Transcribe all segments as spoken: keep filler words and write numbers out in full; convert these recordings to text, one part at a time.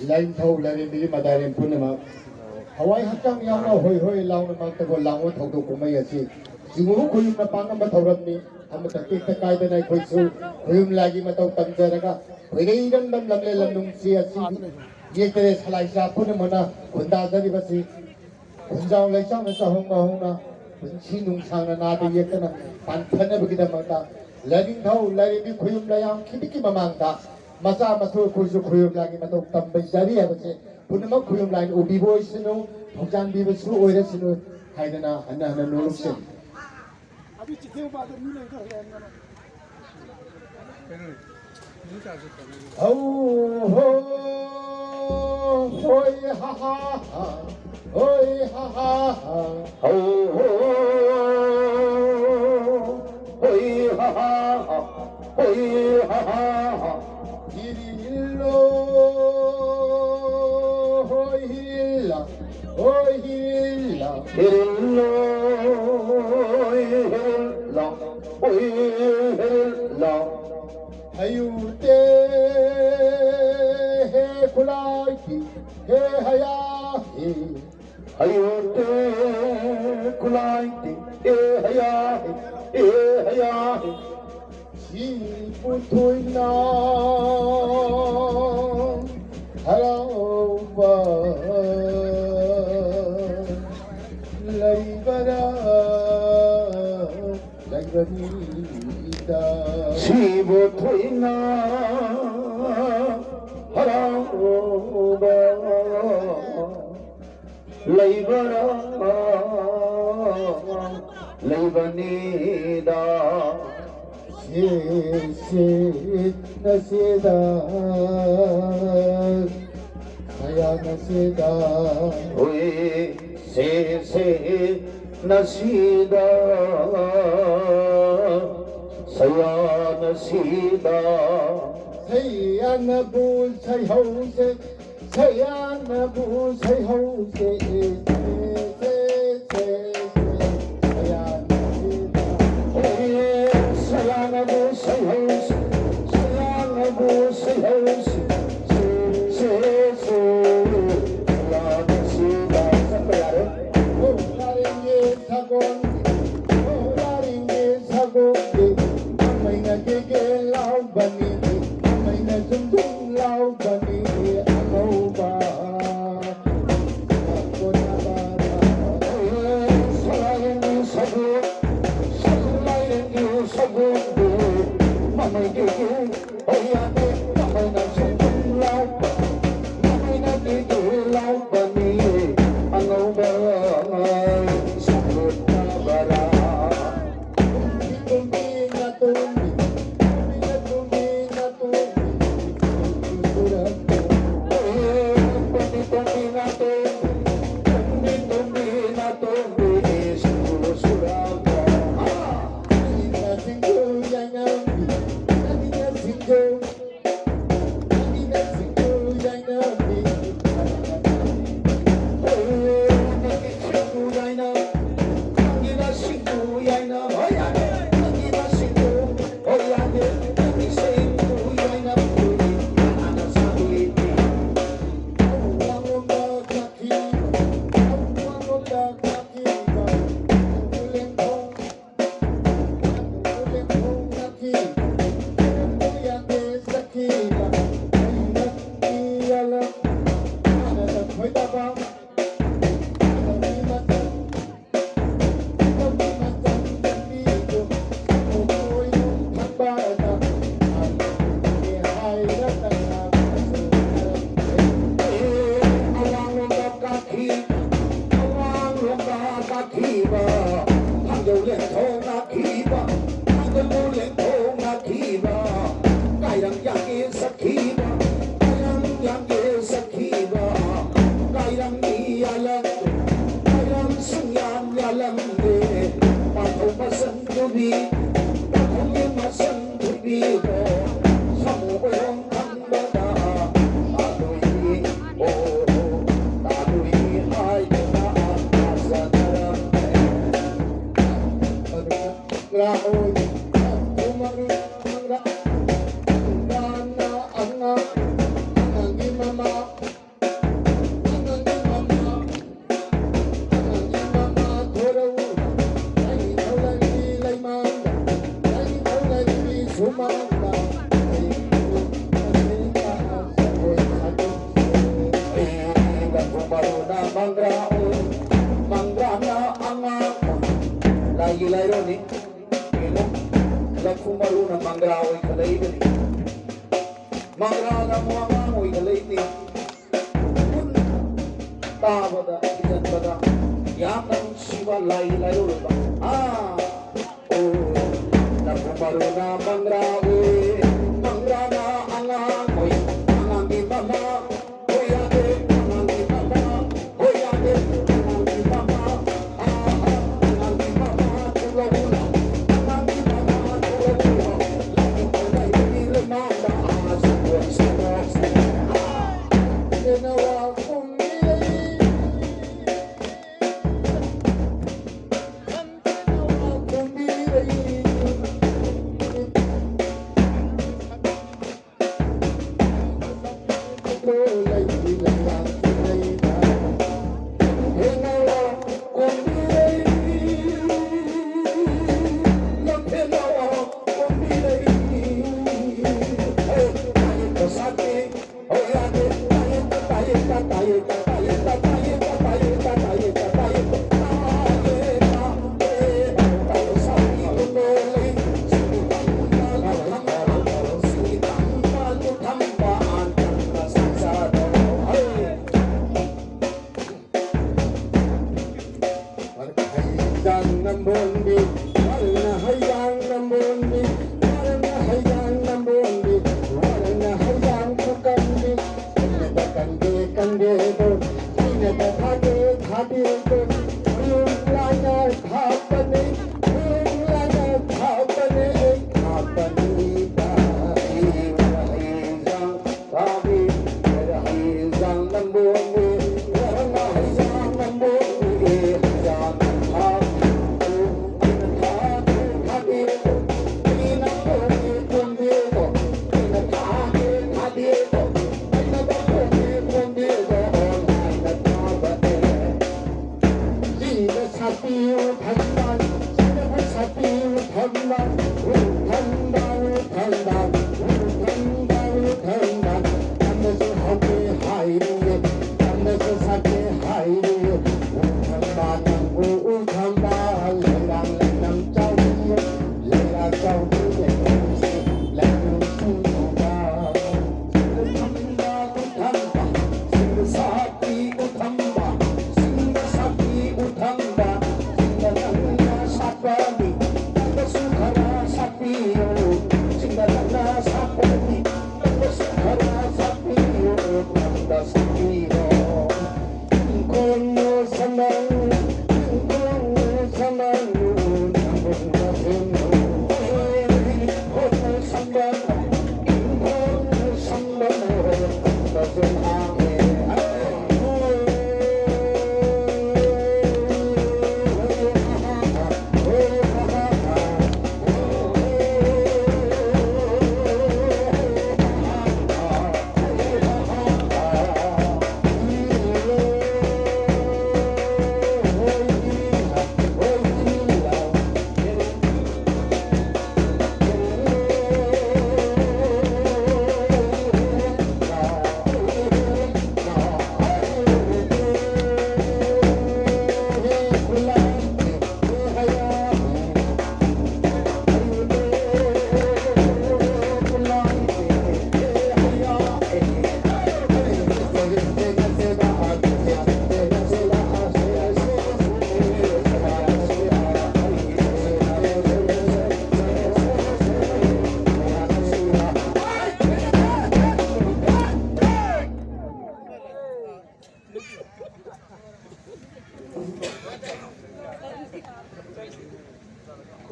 ꯂꯥꯏꯅꯤꯡꯊꯧ ꯂꯥꯏꯔꯦꯝꯕꯤ ꯃꯗꯥꯏꯔꯦꯝ ꯄꯨꯝꯅꯃꯛ ꯊꯋꯥꯏ ꯍꯛꯆꯥꯡ ꯌꯥꯎꯅ ꯍꯣꯏ ꯍꯣꯏ ꯂꯥꯎꯅ ꯃꯥꯡꯇꯒꯣꯜ ꯂꯥꯡꯕ ꯊꯧꯗꯣꯛ ꯀꯨꯝꯍꯩ ꯑꯁꯤ ꯆꯤꯡꯉꯨ ꯈꯣꯏꯌꯨꯝꯅ ꯄꯥꯡꯂꯝꯕ ꯊꯧꯔꯝꯅꯤ꯫ ꯑꯃꯠꯇ ꯇꯦꯛꯇ ꯀꯥꯏꯗꯅ ꯑꯩꯈꯣꯏꯁꯨ ꯈꯣꯏꯌꯨꯝ ꯂꯥꯏꯒꯤ ꯃꯇꯧ ꯇꯝꯖꯔꯒ ꯈꯣꯏꯔꯩꯔꯝꯕ ꯂꯝꯂꯦꯟ ꯂꯝꯂꯨꯡꯁꯤ ꯑꯁꯤ ꯌꯦꯛꯇꯔꯦ ꯁꯂꯥꯏ ꯁꯥ ꯄꯨꯝꯅꯃꯛꯅ ꯈꯨꯟꯗꯥꯖꯔꯤꯕꯁꯤ ꯈꯨꯟꯖꯥꯎ ꯂꯩꯆꯥꯎꯅ ꯆꯥꯍꯣꯡ ꯉꯥꯍꯣꯡꯅ ꯄꯨꯟꯁꯤ ꯅꯨꯡꯁꯥꯡꯅ ꯅꯥꯗ ꯌꯦꯛꯇꯅ ꯄꯥꯟꯊꯅꯕꯒꯤꯗꯃꯛꯇ ꯂꯥꯏꯅꯤꯡꯊꯧ ꯂꯥꯏꯔꯦꯝꯕꯤ ꯈꯣꯏꯌꯨꯝ ꯂꯥꯏꯌꯥꯝ ꯈꯤꯇꯤꯒꯤ ꯃꯃꯥꯡꯗ ꯃꯆꯥ ꯃꯁꯨ ꯑꯩꯈꯣꯏꯁꯨ ꯈꯣꯏꯌꯨꯝ ꯂꯥꯏꯒꯤ ꯃꯇꯧ ꯇꯝꯕ ꯌꯥꯔꯤ ꯍꯥꯏꯕꯁꯦ ꯄꯨꯝꯅꯃꯛ ꯈꯣꯏꯌꯨꯝ ꯂꯥꯏꯅ ꯎꯕꯤꯕ ꯑꯣꯏꯁꯅꯨ, ꯊꯧꯖꯥꯟꯕꯤꯕꯁꯨ ꯑꯣꯏꯔꯁꯅꯨ ꯍꯥꯏꯗꯅ ꯍꯟꯅ ꯍꯟꯅ ꯅꯣꯂꯨꯛꯆꯔꯤ꯫ ꯑꯗꯨ ꯆꯤꯊꯦꯡ ꯄꯥꯗ ꯃꯤ ꯂꯩꯗꯣ ꯍꯌꯦꯡ ꯍꯧ ꯍꯣ ꯍꯣꯏ ꯍꯥ ꯍꯥ ꯍꯥ꯫ ꯍꯣꯏ ꯍꯥ ꯍꯥ ꯍꯥ꯫ ꯍꯧ ꯍꯣ ꯍꯣꯏ ꯍꯥ ꯍꯥ ꯍꯥ꯫ ꯍꯣꯏ ꯍꯥ ꯍꯥ ꯍꯥ꯫ ꯍꯤꯔꯤꯜꯂꯣ ꯍꯣꯏ ꯍꯤꯔꯤꯜꯂꯥ꯫ ꯍꯣꯏ ꯍꯤꯔꯤꯜꯂꯥ꯫ ꯍꯤꯔꯤꯜꯂꯣ ꯍꯣꯏ ꯍꯤꯔꯤꯜꯂꯥ꯫ ꯍꯣꯏ ꯍꯤꯔꯤꯜꯂꯥ꯫ ꯍꯌꯨꯇꯦ ꯍꯦ ꯈꯨꯂꯥꯏ ꯍꯦ ꯍꯌꯥ ꯍꯦ꯫ ꯍꯌꯨꯇꯦ ꯈꯨꯂꯥꯏ ꯍꯦ ꯍꯌꯥ ꯍꯦ꯫ ꯍꯦ ꯍꯌꯥ ꯍꯦ꯫ ꯁꯤ ꯄꯨꯊꯣꯏꯅ ꯍꯔꯥꯎꯕ ꯂꯩꯕꯔꯥ? ꯂꯩꯕꯅꯤꯗ꯫ ꯁꯤꯕꯨ ꯊꯣꯏꯅ ꯍꯔꯥꯎꯕ ꯂꯩꯕꯔꯥ? ꯂꯩꯕꯅꯤꯗ꯫ ꯁꯦ ꯁꯦ ꯅꯁꯦꯗ ꯁꯌꯥ ꯅꯁꯦꯗ꯫ ꯍꯨꯏ ꯁꯦ ꯁꯦ ꯅꯁꯤꯗ ꯁꯌꯥ ꯅꯁꯤꯗ꯫ ꯁꯌꯥꯅꯕꯨ ꯁꯩꯍꯧꯁꯦ ꯁꯌꯥꯅꯕꯨ ꯁꯩꯍꯧꯁꯦ꯫ ꯁꯌꯥꯅꯕꯨ ꯁꯩꯍꯧꯁꯦ ꯁꯌꯥꯅꯕꯨ ꯁꯩꯍꯧꯁꯦ꯫ ꯂꯥꯏꯔꯣꯟꯅꯤ꯫ ꯌꯦꯡꯉꯨ, ꯂꯐꯨ ꯃꯔꯨꯅ ꯃꯪꯒ꯭ꯔꯥ ꯑꯣꯏꯈꯠꯂꯛꯏꯕꯅꯤ꯫ ꯃꯪꯒ꯭ꯔꯥꯅ ꯑꯃꯨꯛ ꯑꯉꯥꯡ ꯑꯣꯏꯈꯠꯂꯛꯏꯅꯤ꯫ ꯀꯨꯟ ꯇꯥꯕꯗ, ꯊꯤꯖꯤꯟꯕꯗ ꯌꯥꯝꯅ ꯅꯨꯡꯁꯤꯕ ꯂꯥꯏꯒꯤ ꯂꯥꯏꯔꯣꯟ ꯑꯣꯏꯕ꯫ ꯑꯥ, ꯑꯣ, ꯂꯐꯨ ꯃꯔꯨꯅ ꯃꯪꯒ꯭ꯔꯥ ꯑꯣꯏ, ꯃꯪꯒ꯭ꯔꯥꯅ ꯑꯉꯥꯡ ꯑꯣꯏ, ꯑꯉꯥꯡꯒꯤ ꯃꯃꯥ꯫ ꯍꯩꯖꯥꯡ ꯅꯝꯕꯣꯟꯕꯤ, ꯋꯥꯔꯅ ꯍꯩꯖꯥꯡ ꯅꯝꯕꯣꯟꯕꯤ, ꯋꯥꯔꯅ ꯍꯩꯖꯥꯡ ꯅꯝꯕꯣꯟꯕꯤ, ꯋꯥꯔꯅ ꯍꯩꯖꯥꯡ ꯄꯨꯀꯪꯕꯤ, ꯑꯩꯅ ꯀꯪꯗꯦ ꯀꯪꯗꯦꯗꯣ, ꯑꯩꯅ ꯊꯥꯗꯦ ꯊꯥꯗꯦꯗꯣ, ꯃꯌꯨꯝ ꯂꯥꯏꯅ ꯊꯥꯕꯅꯤ, ꯃꯌꯨꯝ ꯂꯥꯏꯅ ꯊꯥꯕꯅꯤ, ꯑꯩ ꯊꯥꯕꯅꯤꯗ, ꯑꯩ ꯍꯩꯖꯥꯡ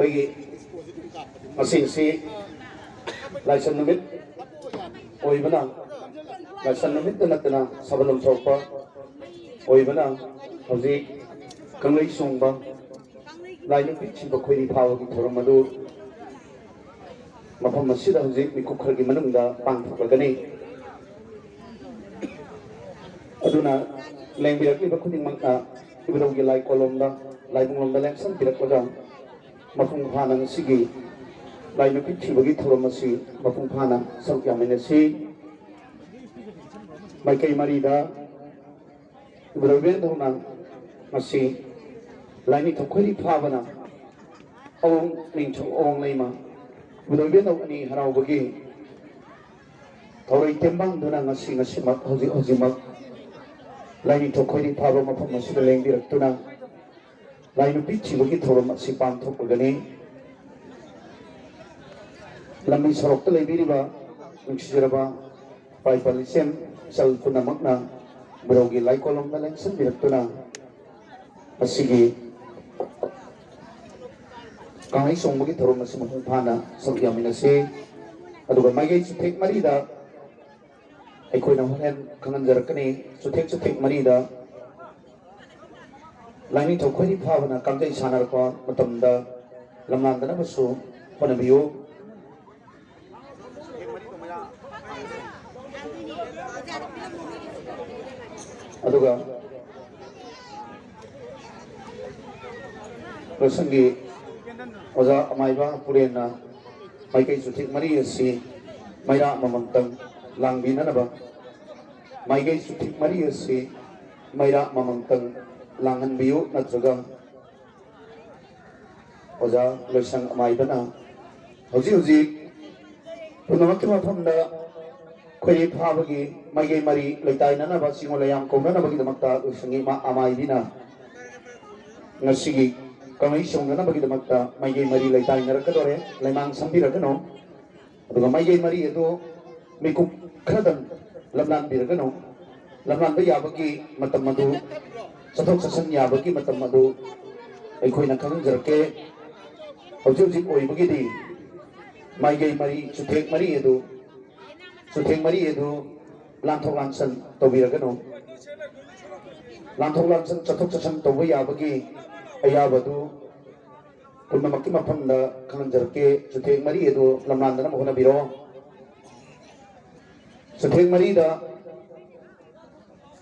ꯑꯩꯈꯣꯏꯒꯤ ꯉꯁꯤꯁꯤ ꯂꯥꯏꯁ꯭ꯔꯝ ꯅꯨꯃꯤꯠ ꯑꯣꯏꯕꯅ, ꯂꯥꯏꯁ꯭ꯔꯝ ꯅꯨꯃꯤꯠꯇ ꯅꯠꯇꯅ ꯁꯕ ꯂꯝ ꯊꯣꯛꯄ ꯑꯣꯏꯕꯅ, ꯍꯧꯖꯤꯛ ꯀꯪꯂꯩ ꯆꯣꯡꯕ ꯂꯥꯏ ꯅꯨꯄꯤ ꯊꯤꯕ ꯈꯣꯏꯔꯤ ꯐꯥꯕꯒꯤ ꯊꯧꯔꯝ ꯑꯗꯨ ꯃꯐꯝ ꯑꯁꯤꯗ ꯍꯧꯖꯤꯛ ꯃꯤꯀꯨꯞ ꯈꯔꯒꯤ ꯃꯅꯨꯡꯗ ꯄꯥꯡꯊꯣꯛꯂꯒꯅꯤ꯫ ꯑꯗꯨꯅ ꯂꯦꯡꯕꯤꯔꯛꯂꯤꯕ ꯈꯨꯗꯤꯡꯃꯛꯅ ꯏꯕꯨꯙꯧꯒꯤ ꯂꯥꯏ ꯀꯣꯂꯣꯝꯗ, ꯂꯥꯏꯕꯨꯡꯂꯣꯝꯗ ꯂꯦꯡꯁꯟꯕꯤꯔꯛꯂꯒ ꯃꯄꯨꯡ ꯐꯥꯅ ꯉꯁꯤꯒꯤ ꯂꯥꯏ ꯅꯨꯄꯤ ꯊꯤꯕꯒꯤ ꯊꯧꯔꯝ ꯑꯁꯤ ꯃꯄꯨꯡ ꯐꯥꯅ ꯁꯔꯨꯛ ꯌꯥꯃꯤꯟꯅꯁꯤ꯫ ꯃꯥꯏꯀꯩ ꯃꯔꯤꯗ ꯏꯕꯨꯙꯧ ꯏꯕꯦꯟꯗꯧꯅ ꯉꯁꯤ ꯂꯥꯏꯅꯤꯡꯊꯧ ꯈꯣꯏꯔꯤ ꯐꯥꯕꯅ ꯑꯋꯣꯡ ꯅꯤꯡꯊꯧ ꯑꯋꯣꯡ ꯂꯩꯃ ꯏꯕꯨꯙꯧ ꯏꯕꯦꯟꯗꯧ ꯑꯅꯤ ꯍꯔꯥꯎꯕꯒꯤ ꯊꯧꯔꯤ ꯇꯦꯡꯕꯥꯡꯗꯨꯅ ꯉꯁꯤ, ꯉꯁꯤꯃꯛ, ꯍꯧꯖꯤꯛ ꯍꯧꯖꯤꯛꯃꯛ ꯂꯥꯏꯅꯤꯡꯊꯧ ꯈꯣꯏꯔꯤ ꯐꯥꯕ ꯃꯐꯝ ꯑꯁꯤꯗ ꯂꯦꯡꯕꯤꯔꯛꯇꯨꯅ ꯂꯥꯏ ꯅꯨꯄꯤ ꯊꯤꯕꯒꯤ ꯊꯧꯔꯝ ꯑꯁꯤ ꯄꯥꯡꯊꯣꯛꯂꯒꯅꯤ꯫ ꯂꯝꯕꯤ ꯁꯣꯔꯣꯛꯇ ꯂꯩꯕꯤꯔꯤꯕ ꯅꯨꯡꯁꯤꯖꯔꯕ ꯏꯄꯥ ꯏꯄꯥ ꯏꯆꯦꯝ ꯏꯆꯜ ꯄꯨꯝꯅꯃꯛꯅ ꯏꯕꯨꯙꯧꯒꯤ ꯂꯥꯏ ꯀꯣꯂꯣꯝꯗ ꯂꯦꯡꯁꯤꯟꯕꯤꯔꯛꯇꯨꯅ ꯃꯁꯤꯒꯤ ꯀꯥꯡꯍꯩ ꯆꯣꯡꯕꯒꯤ ꯊꯧꯔꯝ ꯑꯁꯤ ꯃꯄꯨꯡ ꯐꯥꯅ ꯁꯔꯨꯛ ꯌꯥꯃꯤꯟꯅꯁꯤ꯫ ꯑꯗꯨꯒ ꯃꯥꯏꯀꯩ ꯆꯨꯊꯦꯛ ꯃꯔꯤꯗ ꯑꯩꯈꯣꯏꯅ ꯍꯣꯔꯦꯟ ꯈꯪꯍꯟꯖꯔꯛꯀꯅꯤ꯫ ꯆꯨꯊꯦꯛ ꯆꯨꯊꯦꯛ ꯃꯔꯤꯗ ꯂꯥꯏꯅꯤꯡꯊꯧ ꯈꯣꯏꯔꯤ ꯐꯥꯕꯅ ꯀꯥꯡꯖꯩ ꯁꯥꯟꯅꯔꯛꯄ ꯃꯇꯝꯗ ꯂꯝꯂꯥꯟꯗꯅꯕꯁꯨ ꯍꯣꯠꯅꯕꯤꯌꯨ꯫ ꯑꯗꯨꯒ ꯂꯣꯏꯁꯪꯒꯤ ꯑꯣꯖꯥ ꯑꯃꯥꯏꯕ ꯄꯨꯔꯦꯟꯅ ꯃꯥꯏꯀꯩ ꯆꯨꯊꯦꯛ ꯃꯔꯤ ꯑꯁꯤ ꯃꯩꯔꯥ ꯑꯃꯃꯝꯇꯪ ꯂꯥꯡꯕꯤꯅꯅꯕ, ꯃꯥꯏꯀꯩ ꯆꯨꯊꯦꯛ ꯃꯔꯤ ꯑꯁꯤ ꯃꯩꯔꯥ ꯑꯃꯃꯝꯇꯪ ꯂꯥꯡꯍꯟꯕꯤꯌꯨ, ꯅꯠꯇ꯭ꯔꯒ ꯑꯣꯖꯥ ꯂꯣꯏꯁꯪ ꯑꯃꯥꯏꯕꯅ ꯍꯧꯖꯤꯛ ꯍꯧꯖꯤꯛ ꯄꯨꯝꯅꯃꯛꯀꯤ ꯃꯐꯝꯗ ꯈꯣꯏꯔꯤ ꯐꯥꯕꯒꯤ ꯃꯥꯏꯀꯩ ꯃꯔꯤ ꯂꯩꯇꯥꯏꯅꯅꯕ, ꯆꯤꯡꯉꯣ ꯂꯩꯌꯥꯝ ꯀꯧꯅꯅꯕꯒꯤꯗꯃꯛꯇ ꯂꯣꯏꯁꯪꯒꯤ ꯏꯃꯥ ꯑꯃꯥꯏꯕꯤꯅ ꯉꯁꯤꯒꯤ ꯀꯪꯂꯩ ꯁꯣꯡꯅꯅꯕꯒꯤꯗꯃꯛꯇ ꯃꯥꯏꯀꯩ ꯃꯔꯤ ꯂꯩꯇꯥꯏꯅꯔꯛꯀꯗꯣꯔꯦ꯫ ꯂꯩꯃꯥꯡ ꯁꯝꯕꯤꯔꯛꯀꯅꯨ꯫ ꯑꯗꯨꯒ ꯃꯥꯏꯀꯩ ꯃꯔꯤ ꯑꯗꯨ ꯃꯤꯀꯨꯞ ꯈꯔꯗꯪ ꯂꯝꯂꯥꯟꯕꯤꯔꯒꯅꯨ꯫ ꯂꯝꯂꯥꯟꯕ ꯌꯥꯕꯒꯤ ꯃꯇꯝ ꯑꯗꯨ, ꯆꯠꯊꯣꯛ ꯆꯠꯁꯤꯟ ꯌꯥꯕꯒꯤ ꯃꯇꯝ ꯑꯗꯨ ꯑꯩꯈꯣꯏꯅ ꯈꯪꯍꯟꯖꯔꯛꯀꯦ꯫ ꯍꯧꯖꯤꯛ ꯍꯧꯖꯤꯛ ꯑꯣꯏꯕꯒꯤꯗꯤ ꯃꯥꯏꯀꯩ ꯃꯔꯤ, ꯆꯨꯊꯦꯛ ꯃꯔꯤ ꯑꯗꯨ, ꯆꯨꯊꯦꯛ ꯃꯔꯤ ꯑꯗꯨ ꯂꯥꯟꯊꯣꯛ ꯂꯥꯟꯁꯤꯟ ꯇꯧꯕꯤꯔꯒꯅꯨ꯫ ꯂꯥꯟꯊꯣꯛ ꯂꯥꯟꯁꯤꯟ, ꯆꯠꯊꯣꯛ ꯆꯠꯁꯤꯟ ꯇꯧꯕ ꯌꯥꯕꯒꯤ ꯑꯌꯥꯕꯗꯨ ꯄꯨꯝꯅꯃꯛꯀꯤ ꯃꯐꯝꯗ ꯈꯪꯍꯟꯖꯔꯛꯀꯦ꯫ ꯆꯨꯊꯦꯛ ꯃꯔꯤ ꯑꯗꯨ ꯂꯝꯂꯥꯟꯗꯅꯕ ꯍꯣꯠꯅꯕꯤꯔꯣ꯫ ꯆꯨꯊꯦꯛ ꯃꯔꯤꯗ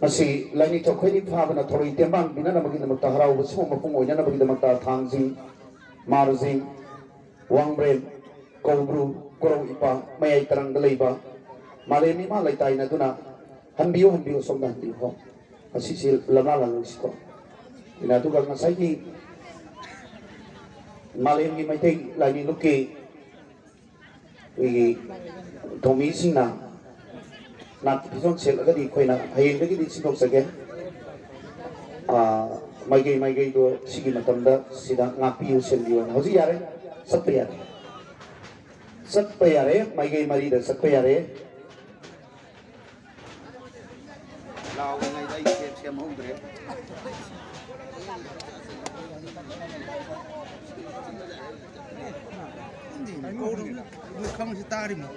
ꯉꯁꯤ ꯂꯥꯏꯅꯤꯡꯊꯧ ꯈꯣꯏꯔꯤ ꯐꯥꯕꯅ ꯊꯧꯔꯤ ꯇꯦꯝꯕꯥꯡ ꯄꯤꯅꯅꯕꯒꯤꯗꯃꯛꯇ, ꯍꯔꯥꯎꯕꯁꯤꯕꯨ ꯃꯄꯨꯡ ꯑꯣꯏꯅꯅꯕꯒꯤꯗꯃꯛꯇ ꯊꯥꯡꯖꯤꯡ, ꯃꯥꯔꯖꯤꯡ, ꯋꯥꯡꯕ꯭ꯔꯦꯟ, ꯀꯧꯕ꯭ꯔꯨ, ꯀꯣꯔꯧ ꯏꯄꯥ, ꯃꯌꯥꯏ ꯇꯔꯪꯗ ꯂꯩꯕ ꯃꯥꯂꯦꯝ ꯏꯃꯥ ꯂꯩꯇꯥꯏꯅꯗꯨꯅ, ꯍꯟꯕꯤꯌꯨ, ꯍꯟꯕꯤꯌꯨ, ꯑꯁꯣꯝꯗ ꯍꯟꯕꯤꯌꯨ꯫ ꯍꯣ, ꯑꯁꯤꯁꯤ ꯂꯝꯂꯥ ꯂꯥꯡꯂꯛꯁꯤꯀꯣ꯫ ꯑꯗꯨꯒ ꯉꯁꯥꯏꯒꯤ ꯃꯥꯂꯦꯝꯒꯤ ꯃꯩꯇꯩ ꯂꯥꯏꯅꯤꯡ ꯂꯨꯞꯀꯤ ꯑꯩꯈꯣꯏꯒꯤ ꯊꯧꯃꯤꯁꯤꯡꯅ ꯅꯥꯠꯀꯤ ꯐꯤꯖꯣꯜ ꯁꯦꯠꯂꯒꯗꯤ ꯑꯩꯈꯣꯏꯅ ꯍꯌꯦꯡꯗꯒꯤꯗꯤ ꯁꯤꯟꯗꯣꯛꯆꯒꯦ꯫ ꯑꯥ, ꯃꯥꯏꯀꯩ ꯃꯥꯏꯀꯩꯗꯣ ꯁꯤꯒꯤ ꯃꯇꯝꯗ ꯁꯤꯗ ꯉꯥꯛꯄꯤꯌꯨ, ꯁꯦꯟꯕꯤꯌꯨ ꯍꯥꯏꯅ꯫ ꯍꯧꯖꯤꯛ ꯌꯥꯔꯦ, ꯆꯠꯄ ꯌꯥꯔꯦ, ꯆꯠꯄ ꯌꯥꯔꯦ, ꯃꯥꯏꯀꯩ ꯃꯔꯤꯗ ꯆꯠꯄ ꯌꯥꯔꯦ꯫ ꯂꯥꯎꯔꯤꯉꯩꯗ ꯑꯩ ꯁꯦꯝ-, ꯁꯦꯝꯍꯧꯗ꯭ꯔꯦ꯫ ꯈꯪꯗꯦꯅꯦ, ꯀꯧꯔꯕꯅ ꯃꯣꯏ ꯈꯪꯉꯤꯁꯤ ꯇꯥꯔꯤꯃꯤ꯫